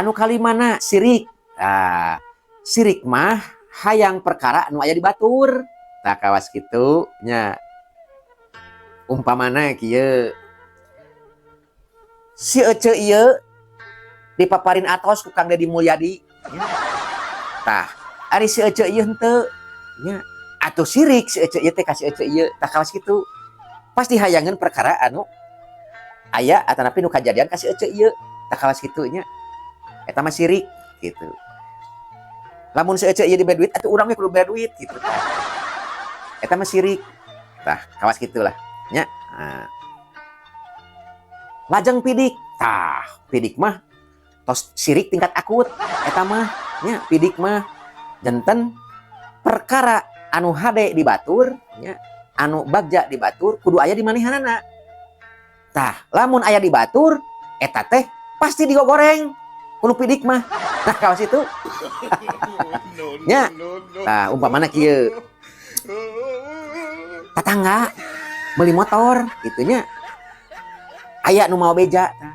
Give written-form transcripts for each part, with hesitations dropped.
Anu kalimana sirik. Nah, sirik mah hayang perkara nu aya di batur. Tah, kawas kitu nya. Umpamana kieu, si Ece ieu dipaparin atos ku Kang Deddy Mulyadi nya. Tah, ari si Ece ieu henteu nya, atuh sirik si Ece ieu teh ka si Ece ieu. Tah, kawas kitu, pasti hayangeun perkara anu aya atanapi nu kajadian ka si Ece ieu. Tah, kawas kitu nya, eta mah sirik gitu. Lamun si Ece ieu dibere duit, atuh urang ge kudu bere duit gitu. Tah, eta mah sirik. Tah, kawas kitulah nya. Nah, lajeng pidik. Tah, pidik mah tos sirik tingkat akut eta mah nya. Pidik mah janten perkara anu hade di batur nya, anu bagja di batur, kudu aya di manehanana. Tah, lamun aya di batur, eta teh pasti digogoreng ku nu pidik mah. Nah, kawas itu nya. Tah, umpamana kieu, tetangga beli motor gitu nya, aya nu mau beja. Tah,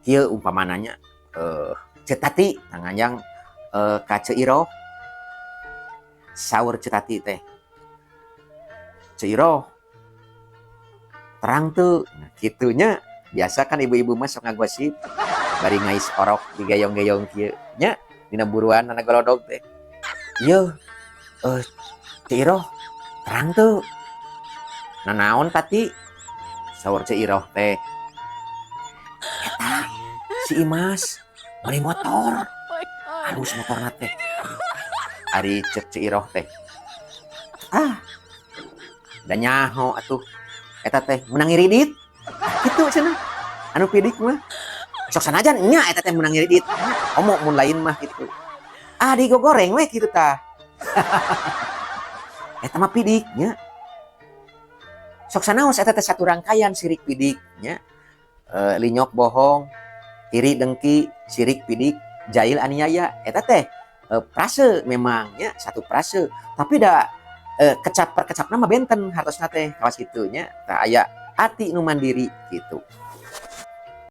kieu umpamananya, Ceu Tati nganjang ka Ceu Iroh. Saur Ceu Tati teh, "Ceu Iroh, terang tuh?" Nah, kitunya. Biasa kan ibu-ibu mah sok ngagosip bari ngais orok digayong-gayong kieu nya dina buruan anak golodog teh. "Ieu, Ceu Iroh, terang tuh?" "Nah, naon, Tati?" Saur Ceu Iroh teh, "Eta si Imas beli motor, halus motorna teh." Ari cek Ceu Iroh teh, "Ah, da nyaho atuh eta teh menang ngiridit." Kitu cenah. Anu pidik mah sok sanajan nya eta teh menang ngiridit, komo mun lain mah gitu, ah, digogoreng we kitu. Tah, eta mah pidik nya. Sok sanaos eta teh satu rangkaian sirik pidik nya. Linyok bohong, iri dengki, sirik pidik, jail aniaya, eta teh frase memang nya, satu frase, tapi da kecap per kecapna mah benten hartosna teh, kawas kitu nya. Tah, aya ati nu mandiri gitu.